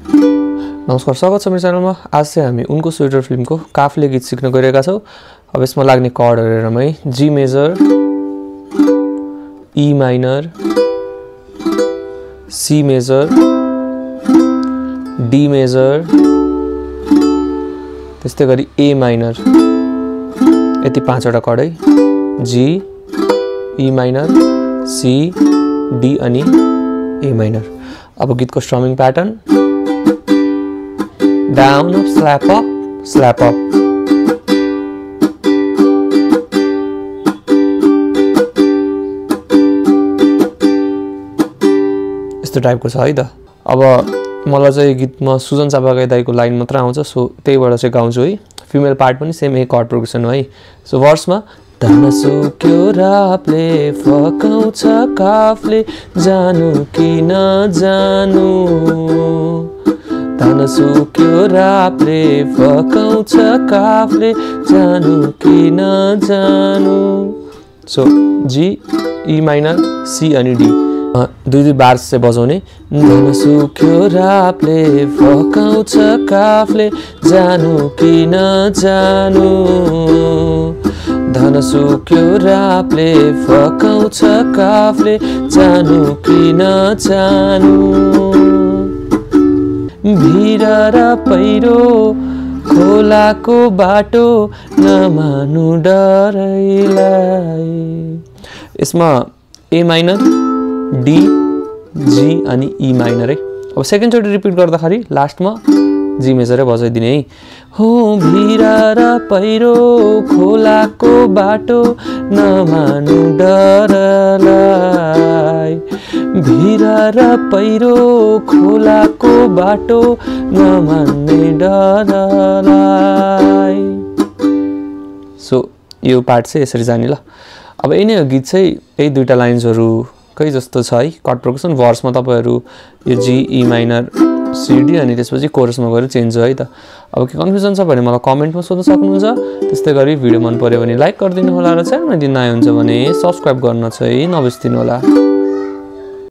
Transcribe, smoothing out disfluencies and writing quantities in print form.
नमस्कार, स्वागत छ मेरो च्यानलमा। आज चाहिँ हामी उनको स्वेटर फिल्मको काफले गीत सिक्न गइरहेका छौँ। अब यसमा लाग्ने कर्डहरू हेरौँ है। G major, E minor, C major, D major, त्यस्तै गरी ए माइनर। यति 5 वटा कर्ड है। G, E minor, C, D अनि ए माइनर। अब गीतको strumming pattern down up, slap up, slap up. यस्तो टाइपको छ है त। अब मलाई चाहिँ गीतमा सुजन चापागाई दाइको लाइन मात्र आउँछ, सो त्यहीबाट चाहिँ गाउँछु है। फिमेल पार्ट पनि सेम यही कर्ड प्रोग्रेसन हो है। सो वर्समा धन सुक्यो रापले फकाउँछ काफले जानु कि नजानु, धन सुक्यो रापले फकाउँछ काफले जानु कि नजानु। सो जी, ई माइनर, सी अनि डी दुई बार्स चाहिँ बजाउने। धन सुक्यो रापले फकाउँछ काफले जानु कि नजानु, धन सुक्यो रापले फकाउँछ काफले जानु कि नजानु। भिर र पहिरो खोलाको बाटो नमानु डरैलाई। यसमा ए माइनर, डी, जी अनि ई माइनर है। अब सेकेन्डचोटि रिपिट गर्दाखेरि लास्टमा जी मेजरै बजाइदिने है। हो भिर र पहिरो खोलाको बाटो नमानु डरलाई, भिर र पहिरो खोलाको बाटो नमान्ने डरलाई। सो यो पार्ट चाहिँ यसरी जाने ल। अब यही नै हो गीत चाहिँ। यही दुईटा लाइन्सहरू कै जस्तो छ है कर्ड प्रोग्रेसन। भर्समा तपाईँहरू यो जी, ई माइनर, सिडी अनि त्यसपछि कोरसमा गएर चेन्ज हो है त। अब के कन्फ्युजन छ भने मलाई कमेन्टमा सोध्न सक्नुहुन्छ। त्यस्तै गरी भिडियो मन पर्यो भने लाइक गरिदिनु होला र च्यानलमा दिन नयाँ हुन्छ भने सब्सक्राइब गर्न चाहिँ नबिर्सिदिनु होला।